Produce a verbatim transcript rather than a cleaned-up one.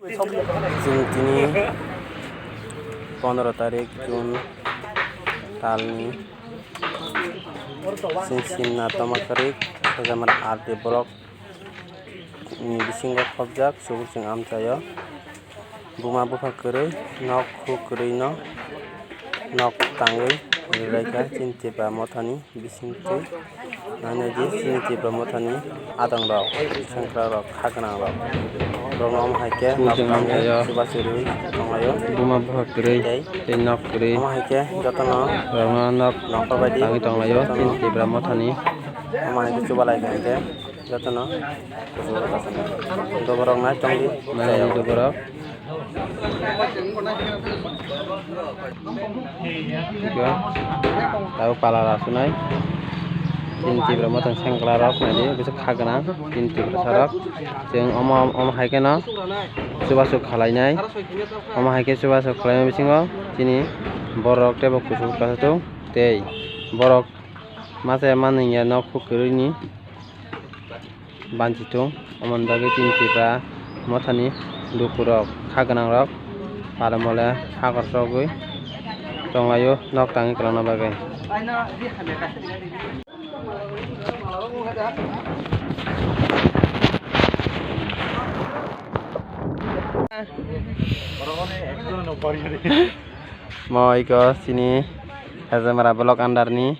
Chwng tini pondro tarik June talni chwng simna tongma kwrwi Hezamara R D block ni bisingo khobjak subuk chwng amchaio. Buma bupha kwrwi nok khu kwrwino nok tangwi rwlaikha chini Tipra mothani bisingtwi. Nainai di chini Tipra mothani adongrok, sengkrakrok, kha gwnangrok. Borokno omo hai khe nok tangwi chubachu rwui tonglaio. Buma bupha kwrwi tei nok kwrwi. Omo hai khe jotono borokno nok tangwi tonglaio chini Tipra mothani. Omo hai khe chubalai kha khe jotono. Doborok nai tongdi. Nai doborok. Tabo pala rasunai. Chini Tipra mothani sengkrakrok naidi, bwswk kha gwnang, chini Tiprasarok. Chwng omo, omo hai kheno chubachu khwlainai. Omo hai khe chubachu khwlaima bisingo chini borok teibo kuchuk kaisa tongo. Tei borok masa ya manwi ya nok khu kwrwini. Banchitung, omoni bagwi chini Tipra mothani lukurok, kha gwnangrok, pala mole hakor chogwi tonglaio, nok tangwi kwlangna bagwi. Mo iko chini Hezamara block under ni.